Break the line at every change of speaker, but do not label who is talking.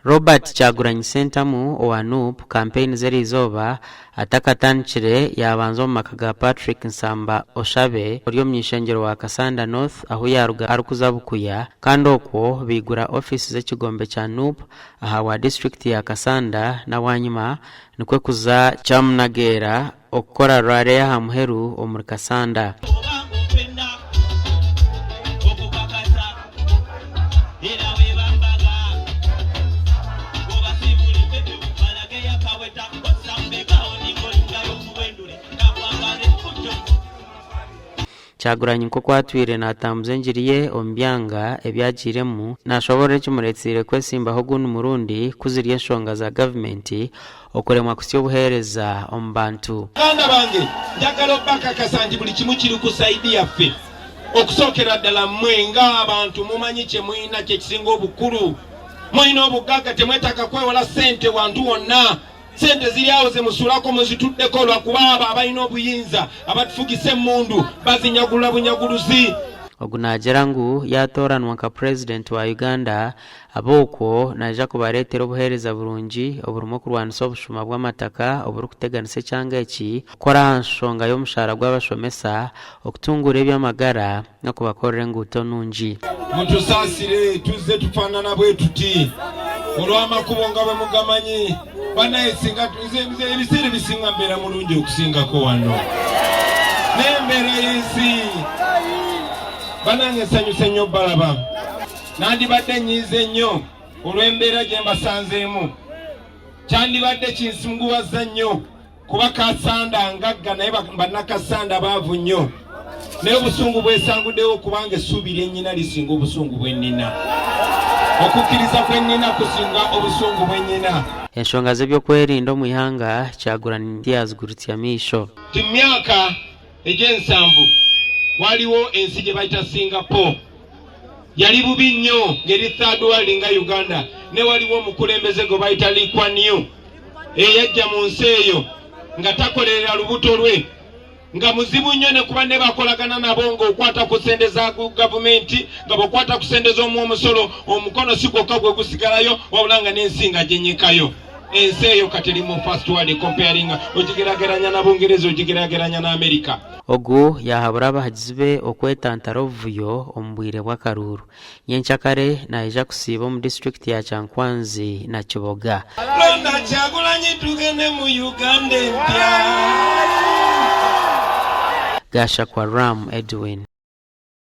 Robert Kyagulanyi Ssentamu owa Nup kampeyini z'eriizooba atakatandikire yaabanza omu maka ga Patrick Nsamba Oshabe ori omuny'ishengyero wa Kassanda North ahu yaaruga arikuza Bukuya kandi okwo baigura ofiisi z'ekigombe kya Nup ahabwa disiturikiti ya Kassanda na bwanyima nikwo kuza Kyamunageera okukora rally ey'aha muheru omuri Kassanda. Kyagulanyi nk'oku atwire natambuza engiri ye omu byanga ebi agiiremu, nashoborora ekimuretsiire kwesimbaho ogundi murundi ku ziri enshonga za gavumenti okuremwa kuhitsya obuheereza omu bantu.
Baganda bange, njagala obakakasa nti buli kimu kiri ku sayidi yaffe. Okusookera ddala mmwe nga abantu mumanyi kye mulina kye kisinga obukulu. Mulina obugagga, temwetaaga kwewola ssente wantu wonna. Ssente ziri awo ze musulako muzituddeko lwakuba abo abalina obuyinza abatufugisa emmundu bazinyagulula bunyaguluzi.
Ogu naagira ngu yaatooranwa nka Purezidenti wa Uganda, Ab'okwo naija kubareetera obuheereza burungi oburimu okurwanisa obushuma bw'amataka oburikuteganisa ekyanga eki, kukora aha nshonga y'omushaara gw'abashomesa, okutunguura eby'amagara n'okubakorera enguuto nungi.
Mutusaasire tuzze tufaanana bwe tuti olw'amakubo nga bwe mugamanyi. Banaye singa nze nze ebiseera ebisinga mbeera mulungi okusingako wano n'embeera y'ensi. Banange nsanyuse nnyo balaba. Nandibadde nnyiize nnyo olw'embeera gye mbasanzeemu. Kyandibadde kinsunguwazza nnyo kuba Kassanda ngagga naye bannakassanda baavu nnyo. Naye obusungu bwesanguddewo kubanga essuubi lye nnyina lisinga obusungu bwe nnina. Okukkiriza kwe nnina kusinga obusungu bwe nnyina.
Enshonga z'ebyokwerinda omu ihanga Kyagulanyi tiyazigurutsya maisho.
Nti mu myaka egy'ensanvu waliwo ensi gye bayita Singapore. Yali bubi nnyo ng'eri third world nga Uganda, ne waliwo omukulembeze gwe bayita Lee Kuan Yew eyajja mu nsi eyo nga takolerera lubuto lwe, nga muzibu nnyo ne kuba ne bakolagana nabo ng'okwata ku ssente za gavumenti, nga bw'okwata ku ssente z'omuwomusolo omukono si gwokka gwe gusigalayo, wabula nga n'ensi nga gyenyikayo. Ensi eyo kati eri mu first world comparing ogigerageranya na Bungereza ogigerageranya na America.
Ogu yaahabura abahagizi be okwetantara obuvuyo omu bwire bw'akaruuru. Nyencakare naija kusiiba omu disiturikiti ya Kyankwanzi na Kiboga.
Londa Kyagulanyi tugende mu Uganda empya.
Gashakwa Ram Edwin.